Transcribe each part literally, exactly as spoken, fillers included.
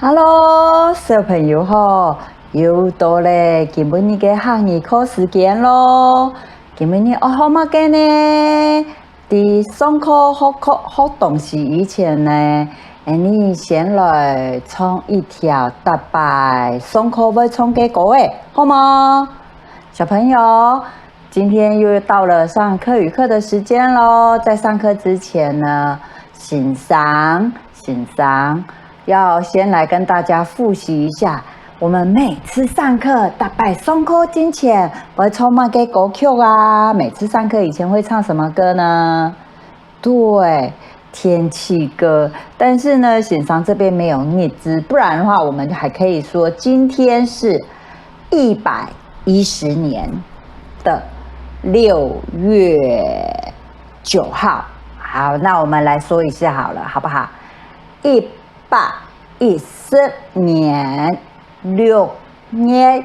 Hello，小朋友好，又到了今晡日个客語課時間咯。今晡日愛學麼个呢？在上課學課學東西以前呢，𠊎俚先來唱一條逐擺上課會唱个歌仔，好無？小朋友，今天又到了上客語課的時間咯。在上課之前呢，先生，先生，要先來跟大家複習一下，我們每次上課，逐擺上課進前會唱麼个歌曲啊？每次上課以前會唱什麼歌呢？對，天氣歌。但是呢，先生這邊沒有日誌，不然的話，我們還可以說今天是一百一十年的六月九號。好，那我們來說一下好了，好不好？一百一十年六月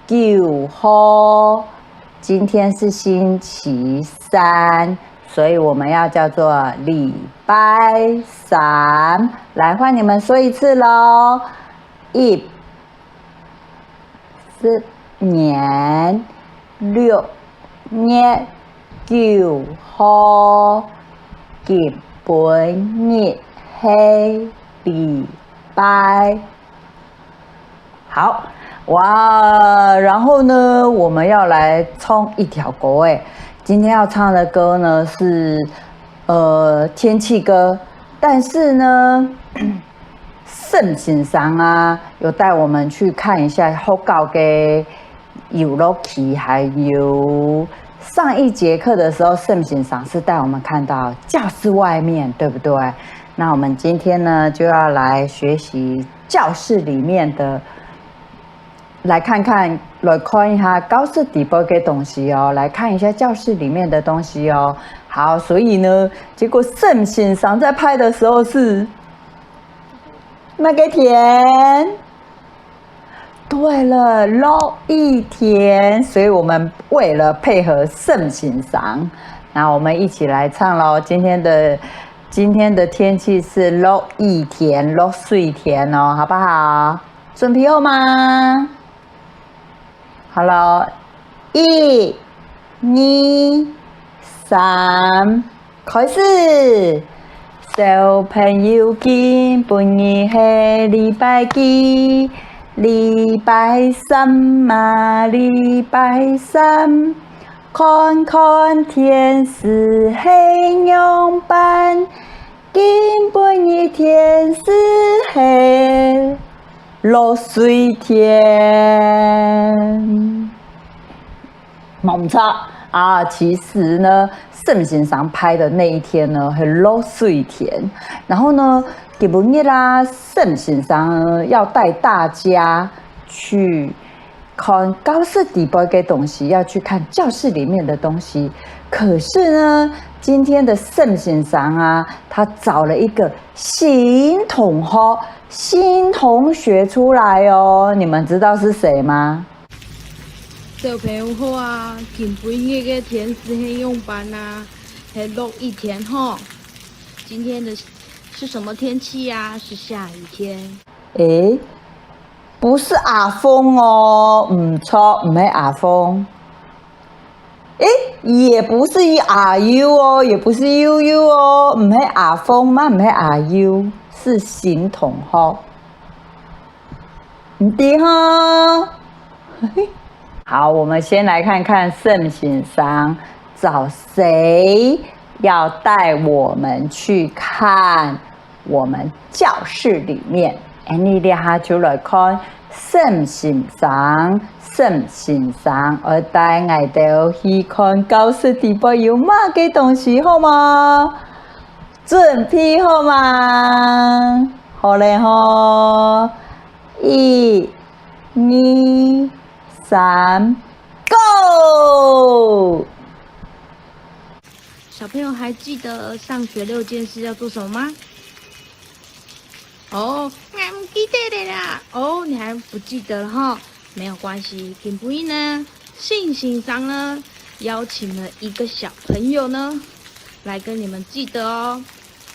九號，今天是星期三，所以我們要叫做禮拜三。來，換你們說一次咯。一十年六月九號，今晡日係禮拜。好，哇，然後呢，我們要來唱一條歌欸。今天要唱的歌呢是，呃，天氣歌，但是呢，沈先生啊，有帶我們去看一下學校个遊樂區，還有上一節課的時候，沈先生是帶我們看到教室外面，對不對？那我們今天呢，就要來學習教室裡面的，來看看，來看一下教室底背个東西哦，來看一下教室裡面的東西哦。好，所以呢，結果沈先生在拍的時候是那個田。對了，落雨天，所以我們為了配合沈先生，那我們一起來唱咯。今天的，今天的天氣是落雨天，落水天哦，好不好？準備好嗎？好了，一、二、三，開始！小朋友，今晡日係禮拜幾？禮拜三嘛，禮拜三。看看天時係仰般？今晡日天時係落水天。 無毋著啊，其實呢，沈先生拍的那一天呢，係落水天。然後呢，今晡日啦，沈先生呢，要帶大家去看教室底背个東西，要去看教室裡面的東西。可是呢，今天的沈先生啊，他找了一個新同學、新同學出來哦。你們知道是誰嗎？ 小朋友好啊，今晡日个天時係仰般啊？係落雨天吼。今天的是什麼天氣呀？是下雨天。誒，不是阿峰哦，毋著，毋係阿峰。誒，也不是阿優哦，也不是優優哦，毋係阿峰嘛，毋係阿優，是新同學。毋著吼。 好，我們先來看看沈先生找誰要帶我們去看我們教室裡面。𠊎俚這下就來看沈先生，沈先生愛帶𠊎兜去看教室底背有麼个東西，好無？準備好嗎？好了吼，一、 二、三，Go！小朋友還記得上學六件事要做什麼嗎？哦，𠊎毋記得了啦。哦，你還不記得了哈？沒有關係，今晡日呢，沈先生呢，邀請了一個小朋友呢，來跟你們記得哦。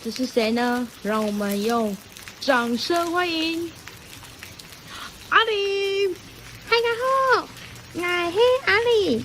這是誰呢？讓我們用掌聲歡迎阿玲，大家好，𠊎係阿玲。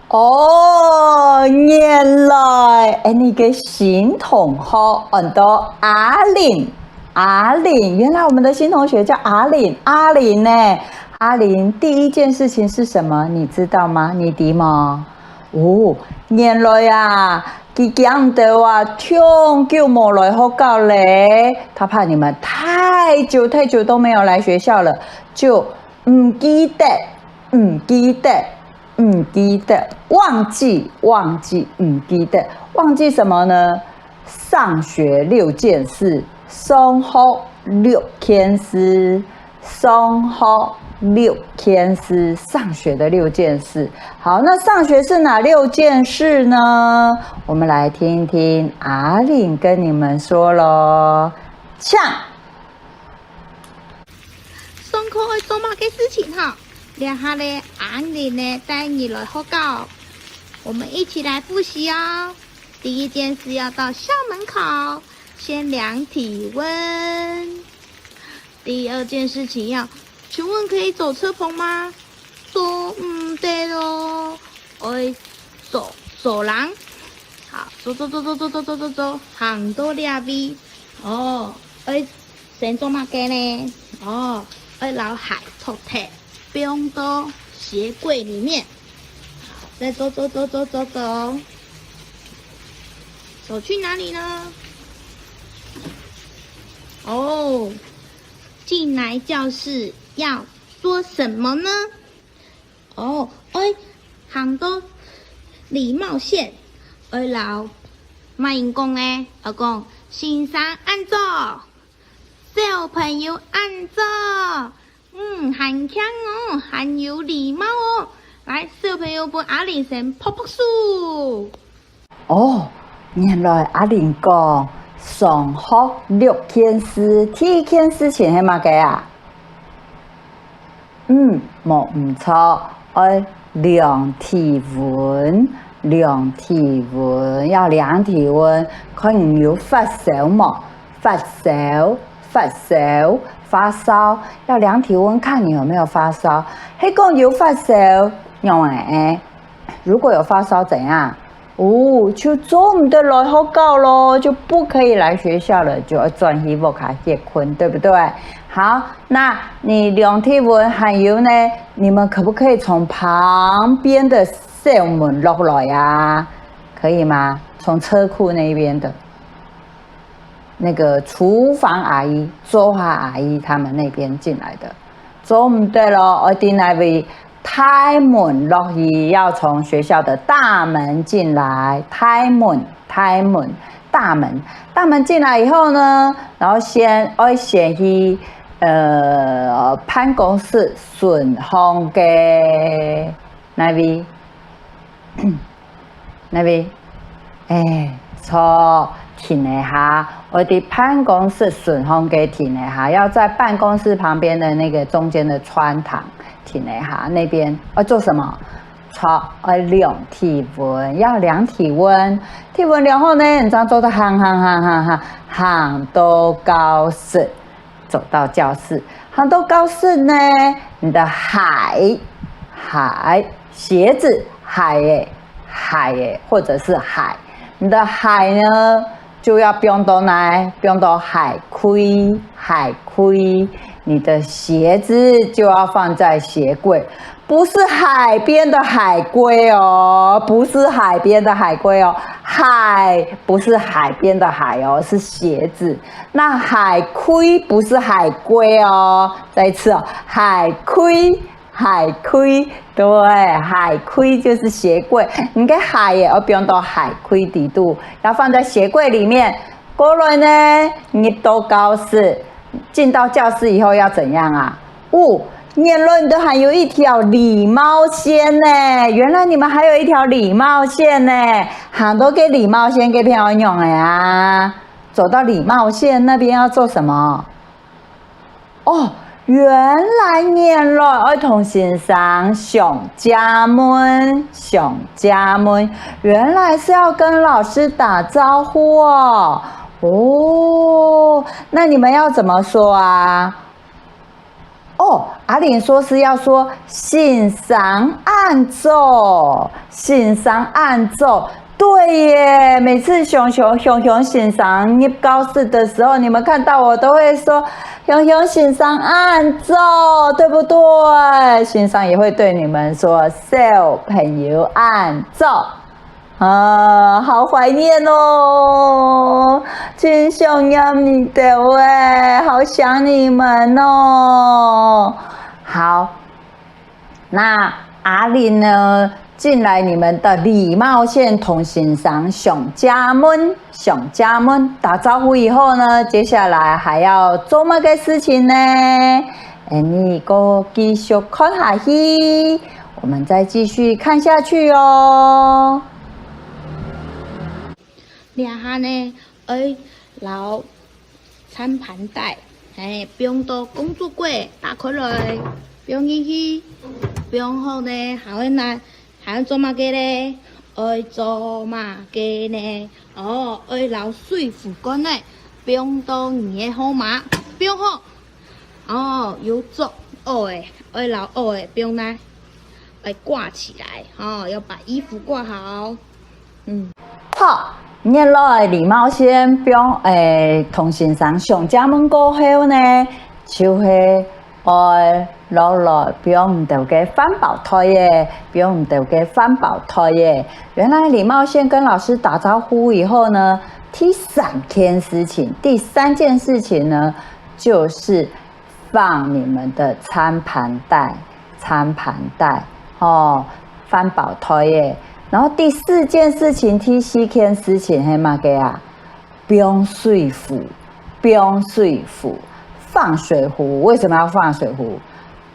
哦，原來，哎，你个新同學安到阿玲。阿玲，原來我們的新同學叫阿玲。阿玲呢？阿玲第一件事情是什麼？你知道嗎？你知嗎？哦，原來啊，佢驚到啊，忒久無來學校咧。他怕你們太久太久都沒有來學校了，就毋記得，毋記得，毋記得，忘記，忘記，毋記得，忘記什麼呢？上學六件事，上學六件事，上學六件事，上學的六件事。好，那上學是哪六件事呢？我們來聽聽阿玲跟你們說咯。像上課愛做麼个事情哈？這下咧，阿玲呢帶你來學校，我們一起來複習哦。第一件事要到校門口，先量體溫。第二件事情要，請問可以走車棚嗎？走毋得咯，愛走走廊。好，走走走走走走走走走，行到這位，哦，愛先做麼个呢？哦，愛摎鞋脫忒，放到鞋櫃裡面。好，再走走走走走走，走去哪裡呢？哦，進來教室要做什麼呢？哦，愛行到禮貌線，愛摎麼人講呢？愛講先生恁早，小朋友恁早。嗯，還慶哦，還有禮貌哦。來，小朋友分阿玲先拍拍手。哦，原來阿玲講上學六件事，第一件事情係麼个啊？嗯，無毋著，愛量體溫，量體溫，要量體溫，看你有發燒無？發燒，發燒，發燒，要量體溫，看你有沒有發燒。係講有發燒，仰仔？如果有發燒怎樣？ 哦，就做毋得來學校咯，就不可以來學校了，就要轉去屋下歇睏，對不對？好，那你量體溫還有呢，你們可不可以從旁邊的校門落來啊？可以嗎？從車庫那邊的，那個廚房阿姨、灶下阿姨他們那邊進來的，做毋得咯，愛在那位 大門落去，要從學校的大門進來。大門，大門，大門，大門進來以後呢，然後先愛先去呃辦公室脣項个哪位？哪位？哎，著，停一下，愛在辦公室脣項个停一下，要在辦公室旁邊的那個中間的穿堂。 停一下，那邊要做什麼？著，愛量體溫，要量體溫。體溫量好呢，你正做得行行行行行，行到教室，走到教室，行到教室呢，你的鞋，鞋，鞋子，鞋仔，鞋仔，或者是鞋，你的鞋呢， 就要放到哪？放到鞋櫃，鞋櫃。你的鞋子就要放在鞋櫃，不是海邊的海龜哦，不是海邊的海龜哦，鞋不是海邊的鞋哦，是鞋子。那鞋櫃不是海龜哦，再一次哦，鞋櫃， 鞋櫃，對，鞋櫃就是鞋櫃。你个鞋仔愛放到鞋櫃底肚，要放在鞋櫃裡面。過來呢，入到教室，進到教室以後要怎樣啊？哦，原來你都還有一條禮貌線呢！原來你們還有一條禮貌線呢！行到該禮貌線該片愛仰仔啊？走到禮貌線那邊要做什麼？ 哦，原來原來愛同先生相借問，相借問，原來是要跟老師打招呼哦。哦，那你們要怎麼說啊？哦，阿玲說是要說先生恁早，先生恁早。對耶，每次雄雄雄雄先生入教室的時候，你們看到我都會說雄雄先生恁早，對不對？先生也會對你們說小朋友恁早。 啊，好懷念哦，真想念你們欸，好想你們哦。好，那阿玲呢，進來你們的禮貌線同先生相借問，相借問，打招呼以後呢，接下來還要做麼个事情呢？欸，你過繼續看下去，我們再繼續看下去哦。 這下呢，愛摎餐盤袋，嘿，放到公主櫃，打開來，放入去，放好呢，還愛拿，還愛做麼个咧？愛做麼个呢？哦，愛摎水壺罐呢，放到你个號碼，放好。哦，有著襖个，愛摎襖个放哪？愛掛起來，哦，要把衣服掛好。 嗯，好，原來禮貌線放，欸，同先生相借問過後呢，就係愛落來放你兜个飯包袋仔，放你兜个飯包袋仔。原來禮貌線跟老師打招呼以後呢，第三件事情，第三件事情呢，就是 放你們的餐盤袋，餐盤袋，吼，飯包袋仔。然後第四件事情，第四件事情係麼个啊？放水壺，放水壺，放水壺。為什麼要放水壺？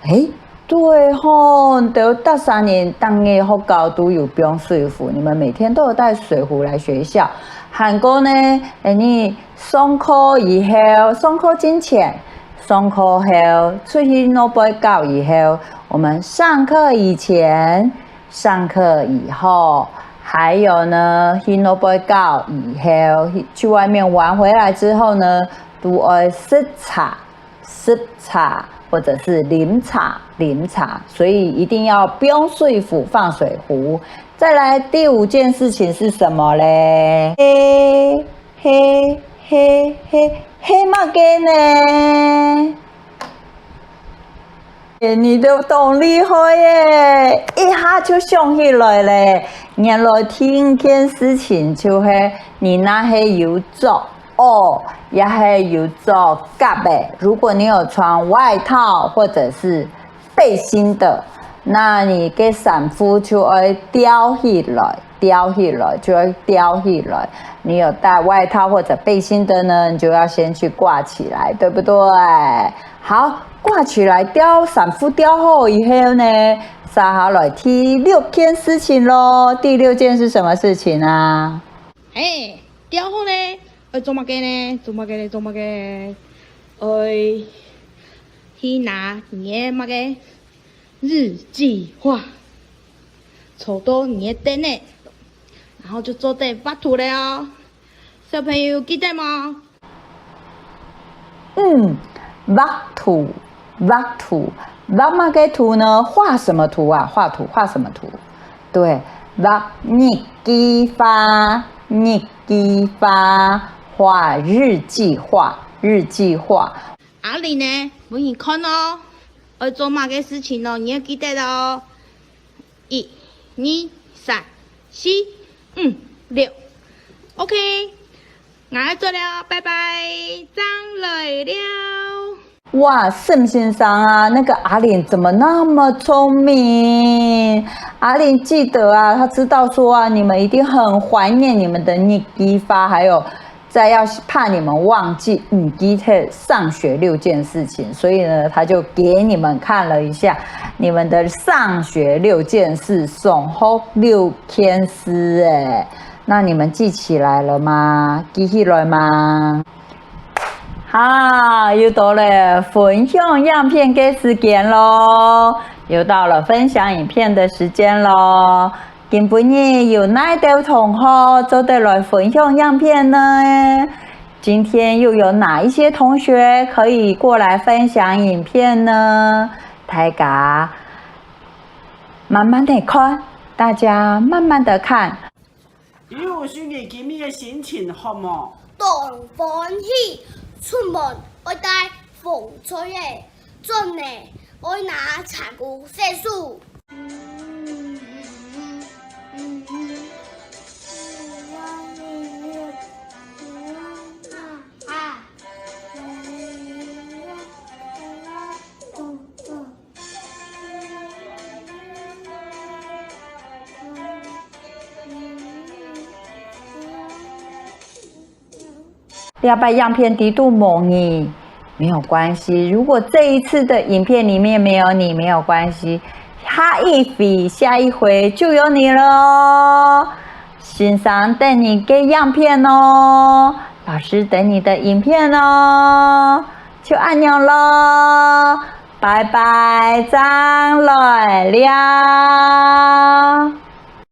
欸，對吼，你兜逐儕人逐日學校都有放水壺，你們每天都有帶水壺來學校。還過呢，欸，你 上課以後，上課進前，上課後，出去外背搞以後，我們上課以前、上課以後，還有呢，去外背搞以後，去，去外面玩回來之後呢，都愛食茶，食茶，或者是啉茶，啉茶。所以一定要放水壺，放水壺。再來，第五件事情是什麼嘞？ 係，係，係，係麼个呢？欸，你兜當厲害耶，一下就想起來了。原來第五件事情就係你若係有著襖，也係有著裌仔。如果你有穿外套或者是 背心的，那你个衫褲就愛吊起來，吊起來，就愛吊起來。你有帶外套或者背心的呢，你就要先去掛起來，對不對？好，掛起來，吊，衫褲吊好以後呢，接下來第六件事情咯。第六件是什麼事情啊？欸，吊好呢，愛做麼个呢？做麼个呢？做麼个？愛去拿你个麼个 日記簿，坐到你个凳仔，然後就做得畫圖了哦。小朋友記得嗎？嗯，畫圖，畫圖，畫麼个圖呢？畫什麼圖啊？畫圖，畫什麼圖？對，畫日記簿，日記簿，畫日記簿，日記簿。阿玲呢，分你看哦。 愛做麼个事情咯，你愛記得哦。一、二、三、四、五、六。OK，𠊎愛走了，拜拜，正來尞。哇，沈先生啊，那個阿玲怎麼那麼聰明？阿玲記得啊，她知道說啊，你們一定很懷念你們的日記簿，還有 再要怕你們忘記，嗯，記得上學六件事情，所以呢，他就給你們看了一下你們的上學六件事，上學六件事，欸，那你們記起來了嗎？記起來嗎？好，又到了分享影片个時間咯，又到了分享影片的時間咯。 今晡日有哪兜同學做得來分享影片呢？今天又有哪一些同學可以過來分享影片呢？大家慢慢的看，大家慢慢的看。 你有想你今日个心情好無？當歡喜，出門愛帶紅菜仔，轉來愛拿茶箍洗手。 這擺影片裡肚無你，沒有關係。如果這一次的影片裡面沒有你，沒有關係，下一回、下一回就有你了哦。先生等你个影片哦，老師等你的影片哦，就恁樣咯，拜拜，正來尞。